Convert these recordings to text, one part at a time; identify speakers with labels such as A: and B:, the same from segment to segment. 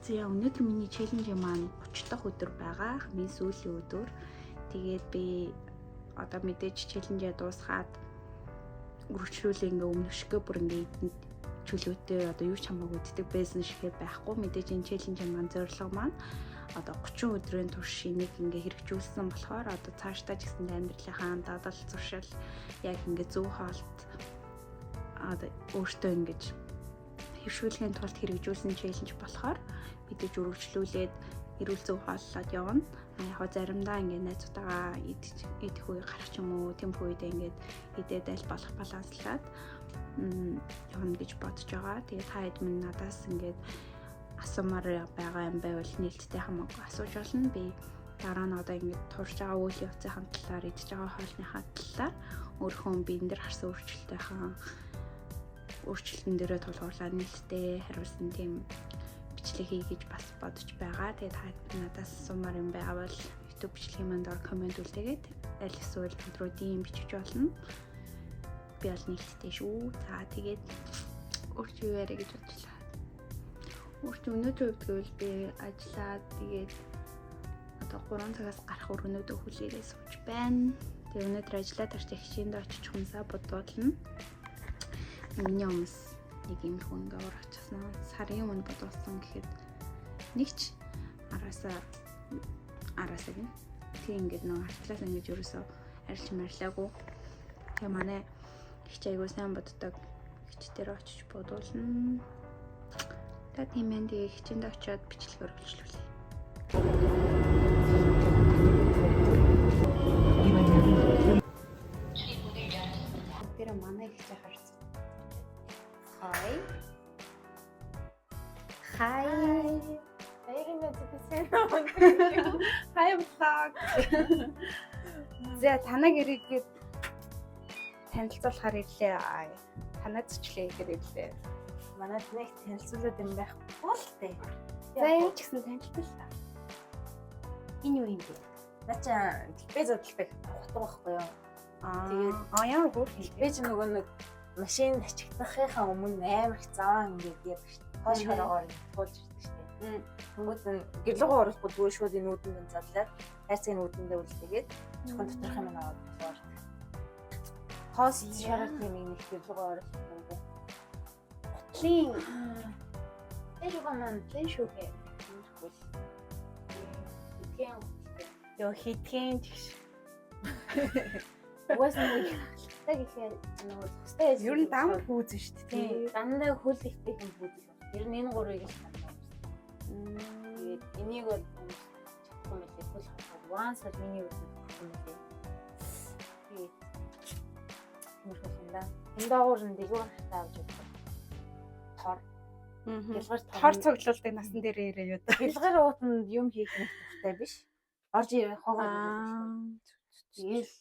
A: За, өнөөдөр миний challenge маань 30 дахь өдөр байгаа. Хамгийн сүүлийн өдөр. Тэгээд би одоо мэдээж challenge ээ дуусгаад үргэлжлүүлээ ингээ өмнөх шигэ бүр ингээ эдэнд чөлөөтэй одоо юу ч хамаагүй иддэг байсан шигэ байхгүй. Мэдээж энэ challenge маань зорилго маань одоо 30 өдрийн турш энийг ингээ хэрэгжүүлсэн болохоор одоо цаашдаа ч гэсэн амьдралынхаа дадал зуршил яг ингээ зөв хоолт одоо өөртөө ингэж хэвшүүлэхийн тулд хэрэгжүүлсэн challenge болохоор мэдээж үргэлжлүүлээд эрүүл зөв хооллоод явна. А яг хоо заримдаа ингээд найзуудтайгаа идэх үе гарах ч юм уу, тийм үедээ ингээд идээд аль болох баланслаад явна гэж бодож байгаа. Тэгээ та хэд минь надаас ингээд асуумаар байгаа юм байвал нээлттэй хамаагүй асууж болно. Би дараа нь одоо ингээд турж байгаа үйл явцын талаар, идэж байгаа хоолныхаа талаар өөрийнхөө биен дээр харсан өөрчлөлтийнхаа өөрчлөлтөн дээрээ тулгуурлаад нээлттэй хариулсан тийм бичлэг хий гэж бас бодож байгаа. Тэгээ та надаас асуумаар юм байвал YouTube бичлэгийн манд дор comment үлдээгээд аль эсвэл над руу DM бичиж болно. Би бол нээлттэй шүү. За, тэгээд өөр чи юу яриа гэж бодлоо. Өөр чи өнөөдөр хувьд гэвэл би ажиллаад, тэгээд одоо 3 цагаас гарах өргөнөөдөө хүлээгээ сууж байна. Тэгээ өнөөдөр ажиллаад тарч эгчээндээ очиж хумсаа будуулна. Миний өмнөс нэг юм хүн ингээ урагчсан. Сарын өмнө будуулсан гэхэд нэг ч араасаа араасаа гин. Тэг ингээд нэг артлаас ингэж ерөөсөө арилж марилаагүй. Тэгээ манай эгч айгуу сайн буддаг. Эгч дээр очиж будуулна. За, тийм ээ, тэгээ эгчээндээ очиод бичлэг өргөжлүүлье. Тэр манай эгч харцсан. Hi. Hi.
B: Баярын мэдсэн.
A: Hi, vlog. За, танаа гэрээгээд танилцуулахаар ирлээ. Ай, танаа зөчлөө гэхээр ирлээ.
B: Манайд нэг танилцуулаад юм байхгүй л дээ.
A: За, юм ч гэсэн танилцуулаа. Энэ юу юм бэ?
B: Наа чи дэлбэ задлдаг хутга байхгүй юу?
A: Аа.
B: Тэгээд
A: аа, ямар хөөрхөн.
B: Дэлбэ чи нөгөө нэг машин ачигдахынхаа өмнө амар их заваан ингээд яадаг шүү дээ. Хойш хороогоор туулж ирдэг шүү дээ. Тэнгүүд нь гэрлүүгөө оруулахгүй зүгээр шууд энэ үүдэнд нь задлаад хайрцаг үүдэндээ үлдээгээд зөвхөн доторх юм аваад буурдаг. Тоос шарах юм нэг гэрлүүгөө оруулахгүй.
A: Гутлын
B: Тэр юу маань
A: лэн шүүгээ.
B: тиймэрхүү л. Хэдхэн гуталтай.
A: Йоо, хитгэн тэгш.
B: Угаасаа нэг халттай гэхээр нөгөө цустай яж.
A: Ер нь дам пүүз шүү дээ.
B: Тийм, дандаа хөл ихтэй юм пүүз л байна. Ер нь энэ гурвыг л дандаа өмсдөг. Тэгээд энийг бол өмсөх чадахгүй юм лээ. Хөл хавхад once бол миний хувьд өгөхгүй юм лээ. Тэгээд тиймэрхүү юм да. Энэ доогуур нь дэлгүүр хатаа авч явдаг. Тор. Гэлгэр
A: Тор цуглуулдаг насан дээр ирээ юу да.
B: Гэлгэр уутанд юм хийх нэг дуртай биш. Орж ирээ хогоо. Тэгэл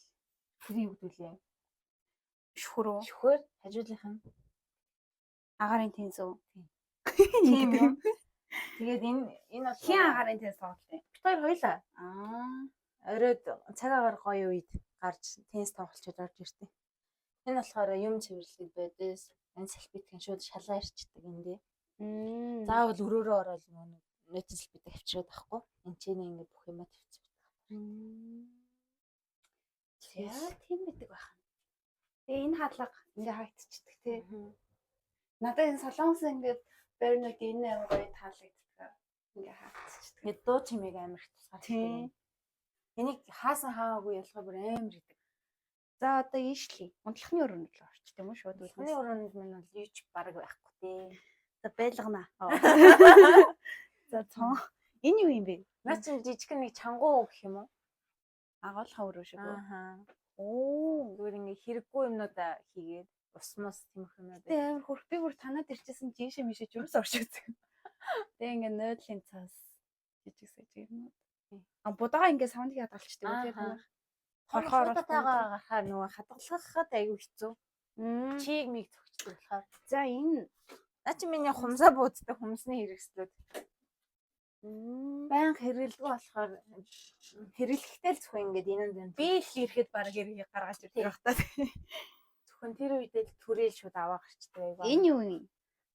B: тэр юу гэдэг лээ.
A: Шүхрөө.
B: Шүхэр хажуулынх нь
A: Агаарын тэнцүү.
B: Тийм үү? Тэгээд энэ бол
A: Хин агаарын тэнц тоглолт.
B: Бид хоёр хоёлаа.
A: Аа.
B: Оройд цаг агаар гоё үед гарч теннис тоглолцоод орж иртээ. Энэ болохоор юм цэвэрлэдэг байдээс энэ салфиткэн шууд шалаа ирчдэг энэ дээ. Заавал өрөөрөө ороод нөгөө нэг нөтөн салфитыг авчираад авахгүй. Энд ч нэг ингэ бүх юмаа тавьчих.
A: За, тийм байдаг байх. Тэгээ энэ хадлага ингээ хаагдчихдаг тий. Надад энэ солонгос ингээд байрнууд энэ амар гоё таалагддаг. Ингээ хаагдчихдаг.
B: Ингээд дуу чимээг амар их тусгаарлдаг.
A: Тийм.
B: Энийг хаасан хаагүй ялгаа бүр амар идэг.
A: За, одоо ийшлээ. Унтлахны өрөөнд л орч тийм үү, шууд
B: Эхний өрөөнд минь бол юу ч бараг байхгүй дээ.
A: За, байлгана. За, цон. Энэ юу юм бэ?
B: Наа чи жижигхэн нэг чангуу гэх юм уу?
A: Агуулхан өрөө шиг үү?
B: Ааха.
A: Оо.
B: Зүгээр ингээ хэрэггүй юмнуудаа хийгээд ус мус тиймэрхүү юмнууд.
A: Тэгээ амар хөрх, би бүр танад ирчихсэн жишээ мишээ ч юус орч үзсэн. Тэгээ ингээ нойдлын цаас жижиг сажиг юмнууд. А, будаага ингээ савныг хадгалчдаг үү, тий, танах.
B: Хорхоор
A: Хорхоор
B: гарахаар нөгөө хадгалахад айгүй хэцүү. Чиг миг зөгчдөг болохоор.
A: За, энэ
B: Наа чи миний хумсаа бууддаг хумсны хэрэгслүүд. Баян хэрэглэдэг болохоор хэрэглэхдээ л зөвхөн ингээд энэ энэ
A: би л ирэхэд баг хэрэг гаргаж ирдэг байх та.
B: Зөвхөн тэр үедээ л түрээл шууд аваа гарчдаг айгүй.
A: Энэ юу юм?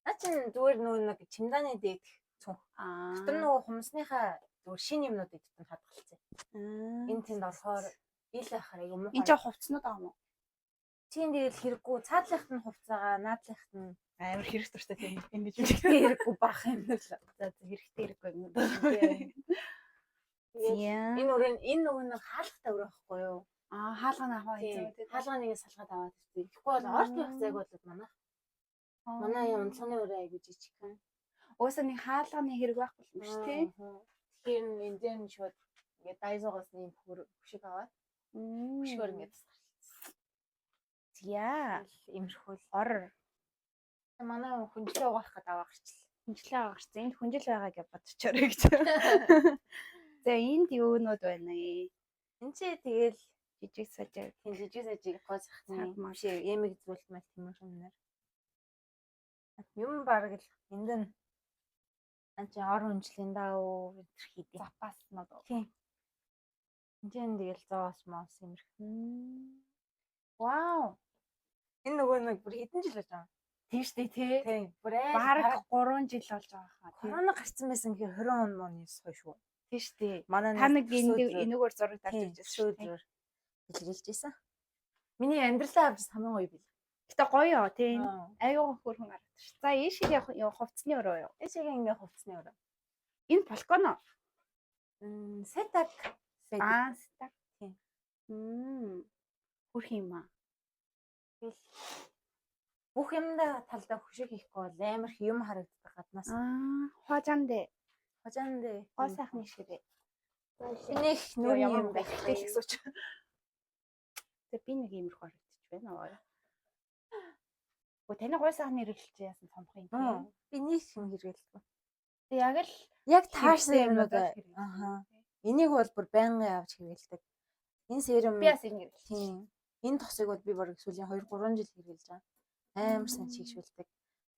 B: Наа чи зүгээр нөгөө нэг чемданы дээд Цүнх.
A: Аа.
B: Дотор нөгөө хумсныхаа зүгээр шинэ юмнуудыг дотор нь хадгалсан. Энэ тэнд орохоор ил ахаар айгу муухай.
A: Энэ чинь хувцснууд байгаа юм уу?
B: Чинь тэгэл хэрэггүй цаадлахт нь хувцаагаа, наадлахт нь
A: Амар хэрэг дуртай тийм ингэж
B: хэрэгтэй хэрэггүй бах юм л.
A: За за, хэрэгтэй хэрэггүй юм.
B: Тэгээд
A: Яа.
B: энэ өрөө энэ нөгөө нэг хаалгатай өрөө байхгүй юу?
A: Аа, хаалганы аваа
B: Тийм.
A: хийсэн үү?
B: Хаалганы нэг салгаад аваад ирсэн. Тэгэхгүй бол орт явах зайг болоод манайх. Манай юм унцганы өрөө айгу жижигхэн.
A: Уусаа нэг хаалганы хэрэг байхгүй юм шүү тий.
B: Тэгэхээр энэ дээр нь шууд ингээд Daiso-гоос нэг хөшиг аваад хөшгөөр ингээд тасгалчихсан.
A: Яа.
B: Имэрхүү л.
A: Ор
B: Манай хүн хүндлээ угаах гээд аваа гарчлаа.
A: хүнжлээ аваа гарсан. Энд хүнжил байгаа гэж бодчоорой гэж. За, энд юунууд байна вэ?
B: Энд чи тэгэл
A: Жижиг сажиг.
B: тийм жижиг сажиг гоо захны
A: Цаг маа.
B: биш эмэг зүйлт мэл тийм юм нэр. Юм бараг л энд нь ан чи ор хүнжлийн даа уу энэ хийдэ.
A: Запаснууд.
B: Тийм. Энд чинь тэгэл зоос моос имэрх.
A: Вау.
B: Энэ нөгөө нэг бүр хэдэн жил болж байгаа юм.
A: Тийм шүү дээ тий.
B: Тийм. Бүр айл
A: Бараг 3 жил болж байгаа хаа. Тийм.
B: корона гарцсан байсан гэхээр 20 он мууны хойш шүү.
A: Тийм шүү дээ.
B: Манай
A: Та нэг энд энүүгээр зураг дарж ирж байсан шүү дээ.
B: өдрөөр бэлгэлж байсан. Миний амьдралаа авч хамгийн гоё бэл.
A: Гэтэ гоё ёо тийм. Айгуу хөөрхөн гаргадаг ш. За, ийшээ явах ёо хувцсны өрөө юу?
B: Ээшээ ингээ хувцсны өрөө.
A: Энэ балкон уу?
B: Сетак байдаг.
A: Аа, стак.
B: Тийм.
A: Хөөрхөн юм аа.
B: Тэгэл бүх юмдаа талдаа хөшиг хийхгүй бол амар их юм харагддаг гаднаас.
A: Аа, хожонд
B: Хожаан дээр
A: гоо сайхны ширээ.
B: Минийх
A: Нөр
B: нүрийн
A: ямар
B: юм
A: байх
B: байхгүй.
A: вэ гэсэн чи. Тэг би нэг иймэрхүү харагдчих байна аа. Өө, таны гоо сайхны хэрэглэж яасан цомх юм тийм.
B: Би нэг юм хэрэглэдэг.
A: Тэг яг л
B: Яг таарсан
A: хэрэгтэй
B: юмнууд.
A: юмнуудаа л хэрэглэдэг.
B: Аха. Энийг бол бүр байнгын авч хэрэглэдэг. Энэ серум
A: Би бас ингэ хэрэглэж.
B: тийм. Энэ тосыг бол би бараг сүүлийн 2 3 жил хэрэглэж байгаа. Амар сайн чигшүүлдэг.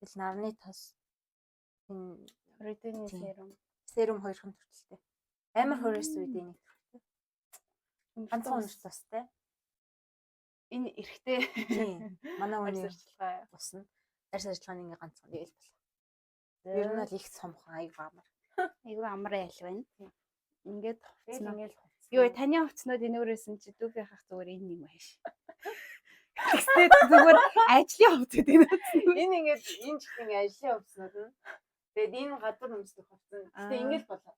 B: Тэгэл нарны тос энэ
A: Редений
B: Тийм.
A: серум.
B: серум хоёрхан төрөлтэй. Амар хөрөөс үед энийг төрөлтэй. Ганцхан өнөр тостой.
A: Энэ эрэхтэй.
B: Тийм. Манай
A: Арьс
B: хүний
A: арчилгаа.
B: ус нь арьс ажиллагааны ингээ ганцхан тэгэл болох. Ер нь бол их цомхон аяг амар.
A: Айгүй амар айл байна. Ингээд
B: Тэгэл
A: хувцснууд.
B: ингээл хувцсан.
A: Юу, таны хувцснууд энүүрээс нь чи дүүгийн хах зүгээр энэ юм ааш. Тэгснээр зүгээр ажлын хувц гэдэг нь.
B: Энэ ингээд энэ ч ингээ ажлын хувцснууд нь. Тэгээд энэ гадуур өмсдөг хувцас. Гэтэ
A: Аа.
B: ингээл болоо.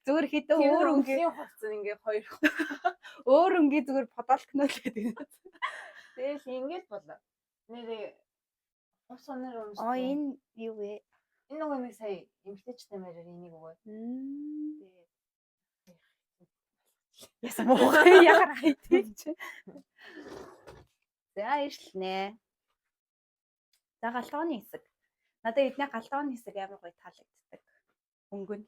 A: Зүгээр хэдэн
B: Өөр
A: өөр өнгийн
B: өнгийн хувцас ингээ хоёр.
A: өөр өнгийн зүгээр подолкноо л гэдэг.
B: Тэгэл ингээл болоо. Нэрээ хувц өнөр өмсдөг.
A: Оо, энэ юу вэ?
B: Энэ нөгөө нэг сая эмгтээчтэй мэрээр энийг өгөө. Тэгээд
A: Ясан муухай яхаар хайдаг чи. За, ишлнэ. За, галдооны хэсэг. Надад эдний галдооны хэсэг амар гоё таалагддаг. Өнгөн.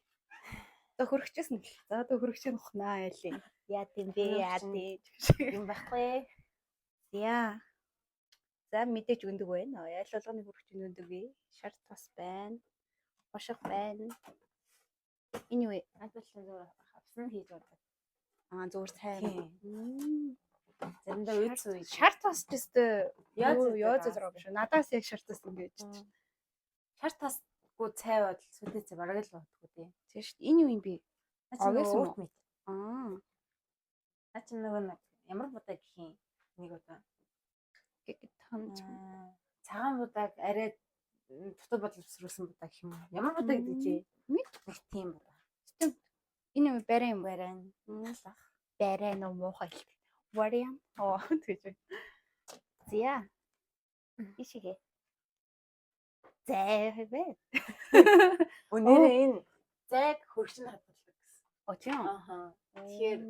A: За, хөрөгчөөс нь. За, одоо хөрөгчөө нухнаа айлын. Яа тийм бэ? Яа тийм.
B: юм байхгүй.
A: За. За, мэдээж өндөг байна. Айл болгоны хөрөгч өндөг вэ? Шар тос байна. Боших байна. Энэ юу вэ?
B: Надад л зүгээр авсан хийж болдог.
A: Аа, зүгээр сайн.
B: Тийм. Заримдаа үйц үе.
A: Шар тос ч өстой
B: Яз
A: ёо зураг биш. Надаас яг шар тос ингэж.
B: Шар тасгүй цай бол сүдээ цай бараг л бодгүй тий.
A: Тийм шүү дээ. Энэ юу юм бэ?
B: Наа чи
A: Огээс
B: нөгөө
A: юм уу?
B: өөрт мэт.
A: Аа.
B: Наа чи нөгөө нэг ямар будаа гэх юм нэг удаа.
A: Тон
B: Цагаан будааг арай дутуу боловсруулсан будаа гэх юм уу? Ямар будаа гэдэг чи?
A: Мэд.
B: Нэг тийм будаа.
A: Энэ юу барай юм?
B: Барай талах.
A: Барай нөө муухай л. Вариан. Оо, тэгэж байна. Зя. Ишигэ. Зай бэ.
B: Өнөөдөр энэ зайг хөршин хадгалдаг гэсэн.
A: Оо, тийм.
B: Ааха. Тэгэхээр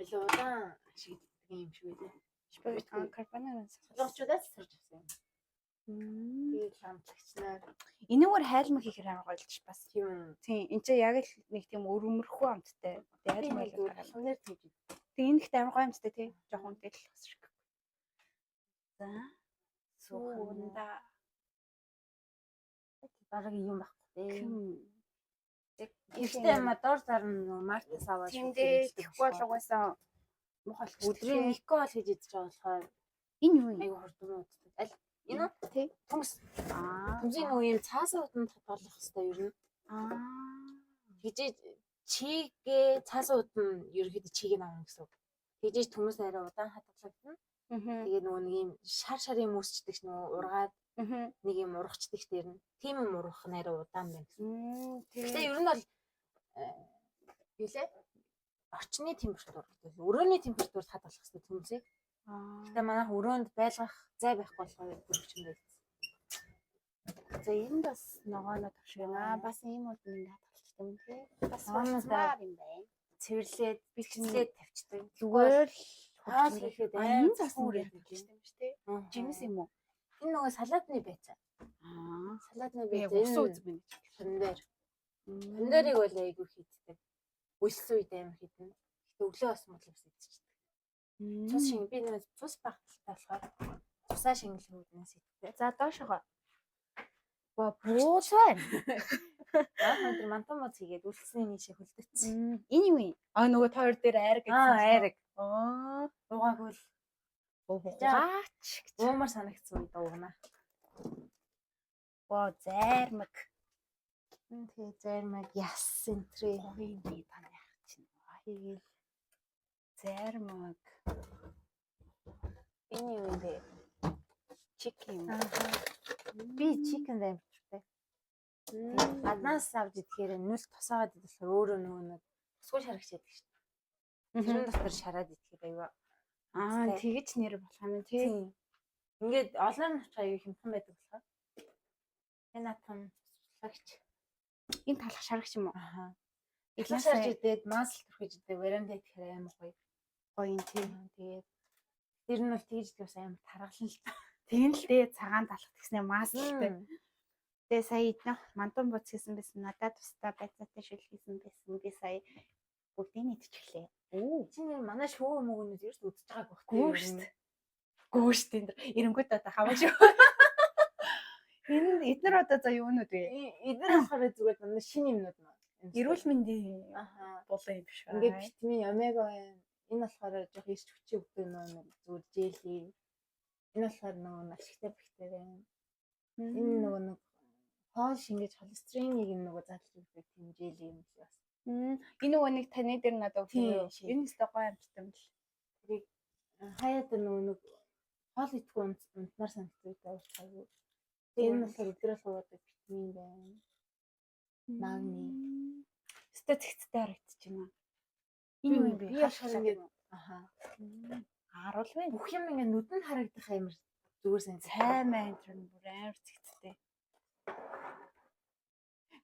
B: илүү удаан ашигладаг юм шиг байлаа.
A: Шпагат карбонара.
B: Солонгочуудаас сорж авсан юм. Тэгээд амтлагчнаар
A: Энүүгээр хайлмаг хийхээр амар гоё л ч бас.
B: тийм
A: Тийм, энэ чинь яг л нэг тийм өрөмөрхүү амттай.
B: тийм
A: Хайлмаг
B: нэг зүгээр алхам дээр тэгж идэв.
A: Тэг энэ ихтэй амар гоё амттай тий. Жохон тэгэл бас шиг. За. Суунда
B: Бараг юм байхгүй дээ.
A: ким.
B: Гэхдээ юм дор зар нь нөгөө мартас аваад
A: Тийм дээ. Тэгэхгүй бол угаасаа муухай болчих.
B: өдрийн нико бол хийж идэж байгаа болохоор
A: Энэ юу юм?
B: айгу хурдан ууддаг. Аль энэ үү?
A: Тий.
B: Төмс.
A: Аа.
B: Төмсийн нөгөө юм цаасан уданд хадгалах хэвээр ер нь.
A: Аа.
B: Тэгжээ чигээ цаасан уд нь ерөөхдөө чигийг авна гэсэн үг. Тэгжээж төмөс арай удаан хадгалагдана. Тэгээ нөгөө нэг юм шар шар юм үүсчдэг ш нөгөө ургаад нэг юм ургачдаг дээр нь. Тийм юм ургах нь арай удаан байна гэсэн. Гэхдээ ер нь бол юу лээ? Орчны температур гэдэг. Өрөөний температурт хадгалах хэрэгтэй төмөсийг. Гэтэ манайх өрөөнд байлгах зай байхгүй болохоор бүрхч юм байл.
A: За энэ бас ногооноо тавшиг аа. Бас ийм уд нь ингээд хадгалчихдаг юм тий. Бас
B: Ногооноо
A: болцмаар юм байна.
B: Цэвэрлээд бэлтгэлээд тавьчихдаг.
A: Зүгээр л
B: хоол хийхэд
A: энэ зас
B: амар
A: ингээд хадгалчихдаг юм шүү тий. Жимс юм уу?
B: Энэ нөгөө салаадны байцаа.
A: Аа.
B: Салаадны
A: Би яг
B: байцаа.
A: усан үзэн байна гэж.
B: Помидор. Помидорыг бол айгүй хийддэг. Үлсэн үед амар хийдэн. Гэтэ өглөө бас модлоо бас идчихдэг. Цус шинг би нөгөө цус багталтай болохоор цусаа шингэлэх үүднээс иддэг.
A: За доошогоо. Ба бууз байна.
B: Наад тэр мантан моц хийгээд үлдсэний нийшээ хөлдөцсөн.
A: Энэ юу юм? Аа нөгөө та хоёр дээр айраг гэсэн.
B: Аа айраг.
A: Аа.
B: Уугаагүй л
A: Угаач гэж.
B: уумар санагдсан үед уугна.
A: Ба зайрмаг.
B: Тэгээ зайрмаг яс энтрээ
A: Гоё юм би та яах чинь.
B: хийгээл.
A: Зайрмаг.
B: Энэ юу юм бэ?
A: Chicken.
B: Би chicken амар дуртай. Гаднаас авч идэхээр нүл тосоогоод идэх болохоор өөрөө нөгөө нэг тусгүй шарагч яадаг шүү дээ. Тэрэн дотор шараад идэхээр аюу.
A: Аа тэгэж нэр болох юм тий.
B: Тийм. Ингээд олон нуч аюу хямдхан байдаг болохоор. Энэ наадхан сулагч.
A: Энэ талах шарагч юм уу?
B: Аха.
A: Илээс
B: Илэн шарж идээд масл түрхэж идээ варанда идэхээр амар гоё.
A: гоё юм тий.
B: Тэгээд тэр нь бол тэгж идэх бас амар таргална л та.
A: Тийм л дээ цагаан талах гэснээр маслтай. Тэгээ сая эднэх мантан буц хийсэн байсан надад тусдаа байцаатай шил хийсэн байсан. Би сая бүгдийг нь идчихлээ.
B: Оо. Чи нэр манай шүүх мөгнүүд ерөөс үзэж байгааг баг.
A: Гүү штт. Гүү штт энэ эренгүүд одоо хамаа шүү. Энэ эднэр одоо за юунууд вэ?
B: Эдгээр болохоор зүгээр дандаа шинэ юмнууд маа.
A: Эрүүл мэндийн
B: Аха.
A: булан юм биш үү?
B: Ингээд витамин омега байна. Энэ болохоор жоох эрч хүчээ өгдөг нөө зүгээр жели. Энэ болохоор нөгөө ашигтай бактери байна. Энэ нөгөө нэг хоол шингээж холестериныг нөгөө задлж өгдөг тийм жели юм л бас.
A: Энэ нөгөө нэг таны дээр надад өгсөн
B: Тийм,
A: үү? Энэ өстой гоё амттай юм л.
B: Тэрийг хаяад нөгөө нэг хоол идэхгүй унтмаар санагддаг уучихаагүй. Тэгээ энэ болохоор өдрөө суудаг витамин байна. Магний.
A: Өстой цэгцтэй харагдчих байна. Энэ юу юм бэ?
B: Би болохоор ингээд аха.
A: Харуул байна.
B: Бүх юм ингээд нүдэнд харагдах амар зүгээр санагдав.
A: Цай маань тэр нь бүр амар цэгцтэй.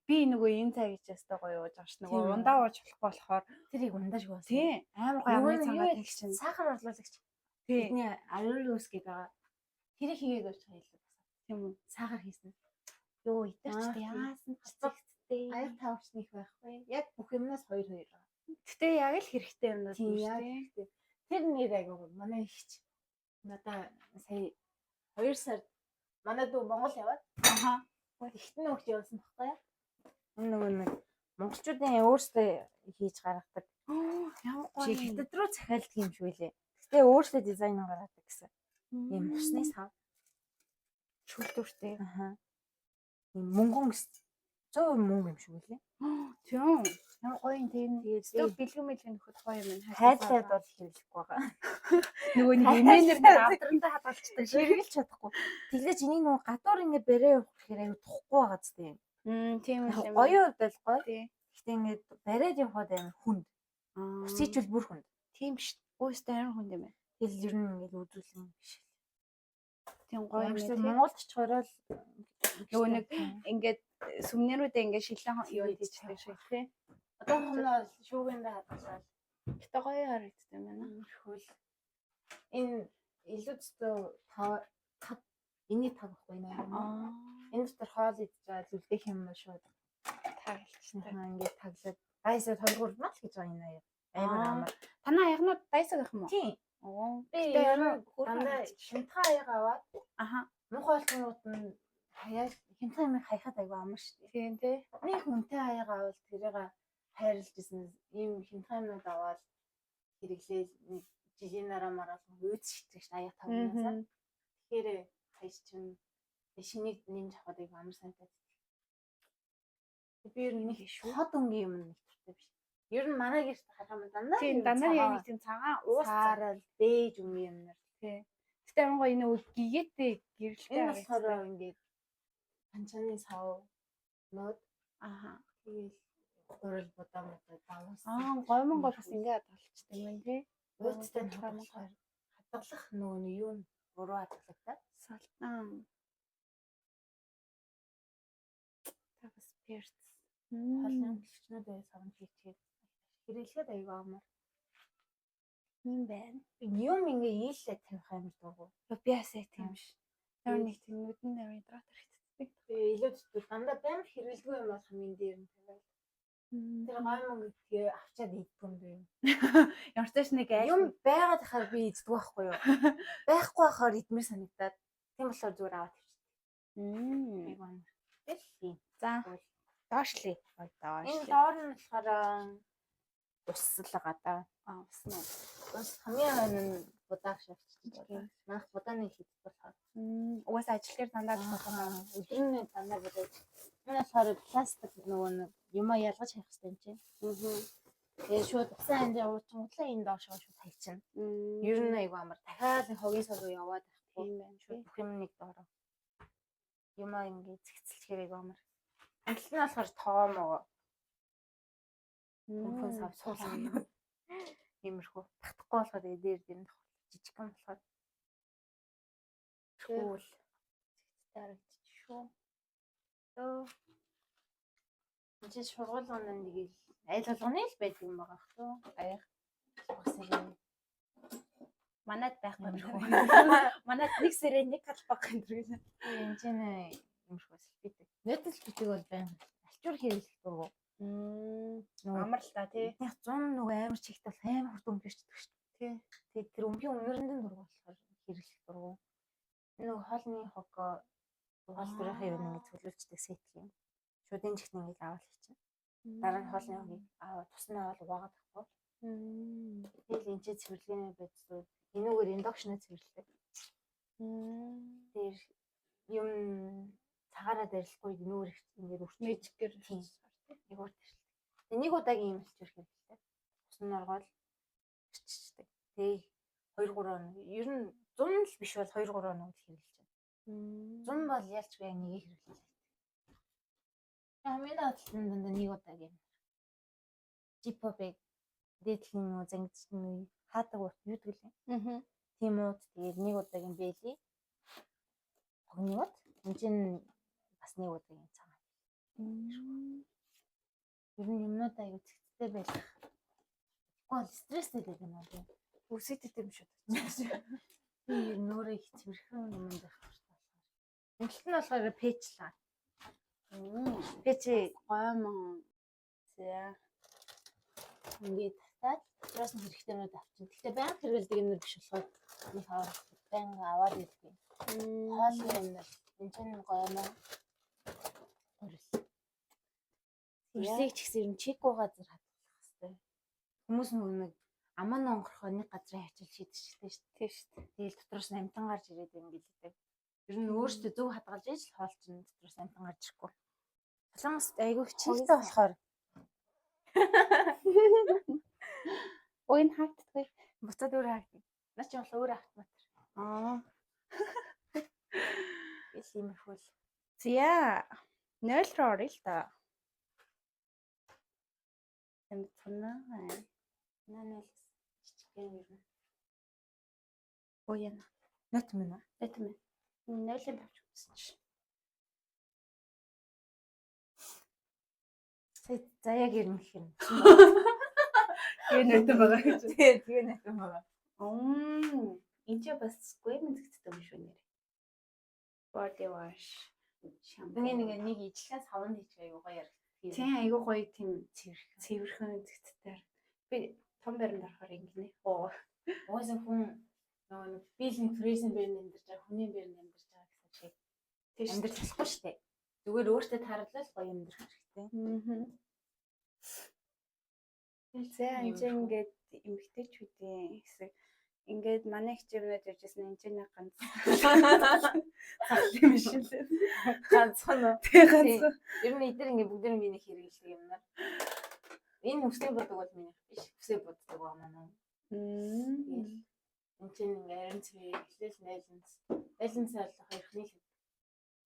A: Би нөгөө энэ цай гэж ястай гоё ууж байгаа ш. Нөгөө
B: Тийм үү?
A: ундаа ууж болохгүй болохоор
B: Тэрийг ундаж болсон.
A: тий амар гоё
B: Нөгөө
A: амны
B: нэг юу
A: цангаа
B: яадаг
A: тэгчин.
B: Сахар орлуулагч.
A: Тий.
B: Бидний арилус гэдэг байгаа. Тэрийг хийгээд уучих илүү бас.
A: Тийм үү.
B: Сахар хийсэн.
A: Йоо идэрч
B: Аа,
A: тэ яасан ч
B: Хоцог.
A: цэгцтэй.
B: Аяг тавч нэх байхгүй. Яг бүх юмнаас 2 2 байгаа.
A: Гэтэ яг л хэрэгтэй юмнууд
B: Тийм
A: юм
B: яг
A: шүү дээ.
B: хэрэгтэй. Тэр нэр айгуу манай ихч надаа сая 2 сар манай дүү Монгол яваад
A: Аха.
B: ихтэн нөгч явуулсан байхгүй юу? Энэ нөгөө нэг монголчуудын өөрсдөө хийж гаргадаг.
A: Ямар гоё.
B: Чи хятад руу захиалдаг юм шиг үлээ. Гэтэ өөрсдөө дизайн гаргадаг гэсэн. Ийм усны сав.
A: Шүлдүртэй.
B: Аха. Ийм мөнгөн гэсэн. 100% мөнгө юм шиг үлээ.
A: Тийм. Ямар гоё юм тийм.
B: Тэгээд
A: Өстөө бэлгэн мэлгэн нөхөд гоё юм.
B: хайдлаад бол хэрэглэхгүй байгаа.
A: Нөгөө нэг эмээнэр нэг авдрандаа хадгалцдаг шиг.
B: Хэрэглэж чадахгүй. Тэглэж энийг нөгөө гадуур ингэ барай явах гэхээр аюу тухгүй байгаа ч тийм.
A: Тийм
B: Яг
A: юм.
B: Гоё хувьд бол гоё.
A: Тий.
B: Гэтэ ингээд бариад явхад амар хүнд. Усийчвэл бүр хүнд.
A: Тийм шүү. Өөстөө амар хүнд юм байна.
B: Тэгэл ер нь ингээд үзүүлэн биш.
A: Тийм гоё юм
B: Ямар ч
A: тийм.
B: Монголд очихороо л
A: Нөгөө нэг ингээд сүмнэрүүдээ ингээд шилэн юу хийждэг шиг тий.
B: одоохондоо шүүгэндээ хадгалаад
A: Гэтэ гоё харагддаг юм байна.
B: хөл энэ илүү зөтөө 5 5 энэний 5 байхгүй нэ.
A: Аа.
B: Энэ дотор хоол идэж байгаа зүлдэх юм шууд
A: Тагалчтай.
B: аа ингээд таглаад дайсаа 2 3 мал гэж байгаа энэ аяа. Амар
A: Аа.
B: амар.
A: Танаа аягнууд дайсаг ах юм уу?
B: Тийм.
A: Оо.
B: Би
A: Гэтэ
B: ер
A: ямар
B: нь дандаа хямдхан аяга аваад
A: Аха.
B: муухай болтгонгууд нь хаяа хямдхан юм хаяхад айгүй амар шүү дээ.
A: Тийм тий.
B: Нэг хүнтэй аяга авал тэрийг хайрлаж исэн ийм хямдхан юмнууд аваад хэрэглээл нэг жилийн дараа мараал өөд шийтгэж шин аяга тавнасаа. Тэгэхээр хаяж чинь шинийг нэмж авахад айгүй амар санагдаад. Би ер нь нэг хот өнгийн юм нэг дуртай биш. Ер нь манай гэрт харах юм дандаа
A: Тийм, дандаа яг нэг тийм цагаан уус
B: саарал, бэж өнгийн юм нар.
A: Тий. Гэтэ амар гоё энэ гигээтэй гэрэлтэй.
B: Энэ болохоор ингээд панчаны сав нууд.
A: Аха.
B: Тэгэл гурил будаа мудаа давсан.
A: Аа, гоймон гол бас ингээд хадгалчихдаг юм тий.
B: Ууцтай болохоор хадгалах нөгөө нь юу буруу хадгалагдаад.
A: Салтан. Та бас перц.
B: Хоолны хөтлөгчнүүд бай савн хийчихэд хэрэглэхэд аюу амар.
A: Юм байна.
B: Юм ингээ ийлээ тавих амар дургу.
A: Би бас яг тийм ш. Амар нэг тийм нүдэн амар драт хэрэгцдэг.
B: Тэгээ илүү зүтг дандаа баймар хэрэглэгүй юм бол хамгийн дээр нь тавиал. Тэр гой мөнгө тэгээ авчаад иддэг юм дүү.
A: Ямар ч тааш нэг айл
B: Юм байгаад хахаар би иддэг байхгүй юу? Байхгүй хахаар идмээр санагдаад тийм болохоор зүгээр аваад тавьчихдаг. Айгу амар. Тэгэл.
A: За. Доошлээ.
B: Энэ
A: Доошлээ.
B: доор нь болохоор усслага да.
A: Аа, усан уу.
B: Ус хамгийн хойно нь будааг шавччих юм. Манайх будааны хийдэг болохоор.
A: Угаасаа ажил дээр дандаа л болохоор
B: Өдөр нь дандаа будаа. Энэ болохоор пластик нөгөө нэг юмаа ялгаж хайх хэрэгтэй юм чинь. Тэгээ шууд усан андаа уучинглаа энэ доошоо шууд хайчихна. Ер нь айгу амар. Дахиад нэг хогийн сав руу яваад байхгүй.
A: Тийм байна.
B: Шууд бүх юм нэг доороо. Юмаа ингэ зэгцэлчихээр айгу амар. Амтлал нь болохоор тоом байгаа. Хүн сав суулгана. Иймэрхүү. Татахгүй болохоор тэгээ дээр дээр нь жижигхэн болохоор
A: Cool. Зэгцтэй харагдчих шүү.
B: Өө. Энд чинь шургуулгын нэг л аль болгоны л байдаг юм байгаа хөө. Аяг. Бас юм.
A: Манад байхгүй юм шүү. Манад нэг сэрээ нэг талбай гэнэ.
B: Энд чинь юмшгүй салфетик. Нөтөл битэг бол байна. Альчуур хэрэглэх дургу. Нөгөө
A: Амар л та тий.
B: Яг 100 нөгөө амар чигт бол амар хурд өмгөрчдөг шүү дээ.
A: Тий.
B: Тэгээд тэр өмгийн үнэрэнд нь дургу болохоор хэрэглэх дургу. Нөгөө хоолны хог угаалбарынхаа юм ингэ цөлүүлждэг сет юм. Шууд энэ чигт ингэ аваад хийчихнэ. Дараа нь хоолны хогийг аваад тус нь аваад угаагаад байхгүй. Тэгэл энэ чинь цэвэрлэгээний бодисууд энүүгээр индакшнаа цэвэрлэдэг. Тэр юм цагаараа дарилахгүй энүүгээр ингээд өрчиж
A: Мэжгэр.
B: Тийм. Нэг урт ирэлтэй. Тэгээ нэг удаагийн юм альчуур хэрэгтэй. Ус нь оргоол ирччихдэг. Тэгээ 2 3 хоног. Ер нь 100 л биш бол 2 3 хоног л хэрэглэж байна. 100 бол ялчгүй яг нэгийг хэрэглэж байна. Хамгийн доотлол нь дандаа нэг удаагийн юм. Жипобэг дээдлийн нөгөө зангидч нэг хаадаг урт юу гэдэг лээ.
A: Аа.
B: Тийм ууд тэгээд нэг удаагийн бэли. Хогны ууд. Энд чинь бас нэг удаагийн цагаан. Ер нь юмнуудаа аягүй цэгцтэй байх. Тэгэхгүй бол стресстэй байдаг юм аа.
A: Үсэт юм шүү.
B: Би ер нь өөрөө их цэвэрхэн юм байх хэрэгтэй болохоор. Энэлт нь болохоор пэйжлаа. Пэйж
A: Гоймон. За.
B: ингээд татаад дотроос нь хэрэгтэй юмнууд авчин. Гэхдээ байнга хэрэглэдэг юмнууд биш болохоор нэг авах байнга аваад идэггүй. Хоолны юмнууд энэ чинь гоймон гурил. Гурилыг ч гэсэн ер нь чигүй газар хадгалах хэрэгтэй. Хүмүүс нөгөө нэг аман онгорхоо нэг газрын хачаал шийдчихдэг шүү дээ.
A: Тийм шүү дээ.
B: Тэгэл дотроос нь амтан гарч ирээд юм гэлээ. Ер нь өөртөө зөв хадгалж иж л хоол чинь дотроос амтан гарч ирэхгүй. Солонгос айгүй хичээлтэй болохоор
A: Ой энэ хаагддаггүй.
B: буцаад өөр хаагдана. Наа чи бол өөр автомат.
A: Аа.
B: Тэгэл иймэрхүү л.
A: За. 0 руу оръё л та. Эм цунаа.
B: Наа нэл жижигхэн ер нь.
A: Ой яна.
B: Нот мөн үү?
A: Тэ тийм ээ. 0-ын тавч үзсэн чи.
B: Сая заяаг ирнэ гэх юм.
A: Тэгээ нөтөн байгаа гэж.
B: Тэгээ тэгээ нот байгаа.
A: Мм. Энд чи бас гүймэн зэгцтэй юм шүү нэр. Body wash. Шампунь.
B: Нэг нэг нэг ижлэн савнд хийчих айгуу гоё яригддаг.
A: Тийм айгуу гоё тийм
B: цэвэрхэн.
A: цэвэрхэн зэгцтэй. Би том баримт орохоор ингэнэ. Оо.
B: Угаасаа хүн нөгөө нэг би л нэг туризм бэрнд амьдарч байгаа, хүний бэрнд амьдарч байгаа гэсэн шиг
A: Тийм шүү.
B: амьдарч болохгүй шүү дээ. Зүгээр өөртөө тааралдал гоё амьдрах хэрэгтэй.
A: Аа. За энэ чинь ингээд эмгтээчүүдийн хэсэг. Ингээд манай хичээнүүд иржсэн энэ чинь нэг ганц Сахлын биш лээ.
B: Ганцхан уу?
A: Тэг ганцхан.
B: Ер нь эдгээр ингээ бүгд нь миний хэрэглэдэг юмнар. Энэ үсээ будаг бол миний биш. Үсээ буддаг байгаа манай. Энд чинь ингээ ариун цэвэр хэрэглээл найланц. Найланц бол хоёрхны л.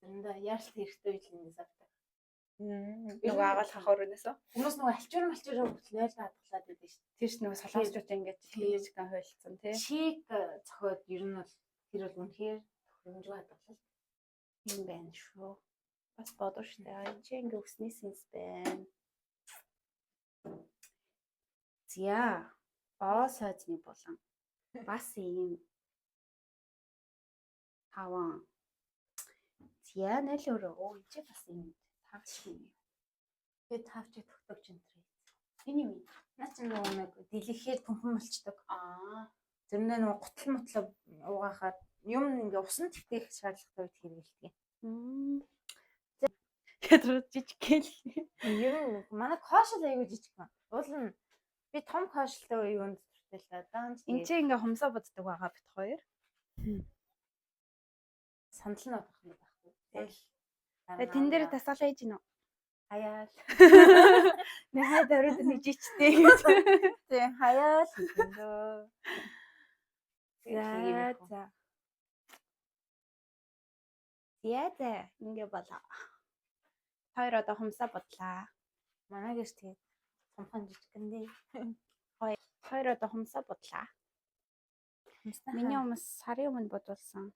B: Заримдаа яаралт хэрэгтэй үед л ингэ савдаг.
A: Нөгөө агуулгах өрөөнөөс үү?
B: Хүмүүс нөгөө альчуур малчуур хүртэл нойлоо хадгалаад байдаг шүү дээ.
A: Тэр ч нөгөө солонгосчууд ингэж жижигхэн хуйлцсан тий.
B: Чиг зохиод ер нь бол тэр бол үнэхээр тохиромжгүй хадгалалт.
A: Юм байна шүү. Бас бодов штэ. Энэ чи ингээ өсний сэнс байна. Зя. Оо сойзны булан. Бас ийм таван. Зя найл өрөө. Оо энэ чи бас ийм тавч юм.
B: Тэгээд тавч тогтоогч энэ төр.
A: Энэ юм.
B: Наа чи нөгөө нэг дэлгэхээр түнхэн болчдөг.
A: Аа.
B: Заримдаа нөгөө гутал мутлаа угаахаар юм ингээ усан твтээх шаардлагатай үед хэрэглэдэг.
A: Ядруу жижиг гэл.
B: Ер нь манай кошл айгүй жижиг байна. Уул нь би том кошилтой юунд дуртай л да. Даанч
A: Энд чи ингээ хумсаа буддаг байгаа бит хоёр.
B: сандал нь одох юм байхгүй.
A: Тэгээ тэн дээр тасгалаа хийж гинөө.
B: Хаяал.
A: Нэ хай дөрөд нэг жичтэй гэж.
B: Тий, хаяал гэндөө.
A: За за. За за ингээ болоо. Хоёр одоо хумсаа будлаа.
B: Манай гэрч тэгээд томхон жижигэн дээ.
A: Хоёр одоо хумсаа будлаа. Миний хүмүүс сарын өмнө бодулсан.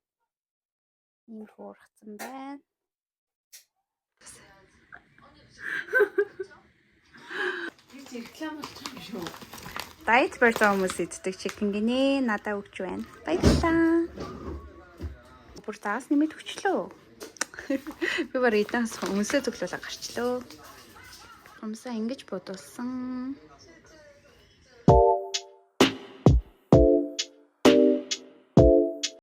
A: Ийм хөөрхцэн байна.
B: Тэр реклам болчих юм шүү.
A: Diet барьсан хүмүүс иддэг chicken гинэ надаа өгч байна. Баярлалаа. Бүр заас нэмэт өчлөө. Би бар эднээс өмсөө зөвлөлөө гарчлөө. Хумсаа ингэж бодулсан.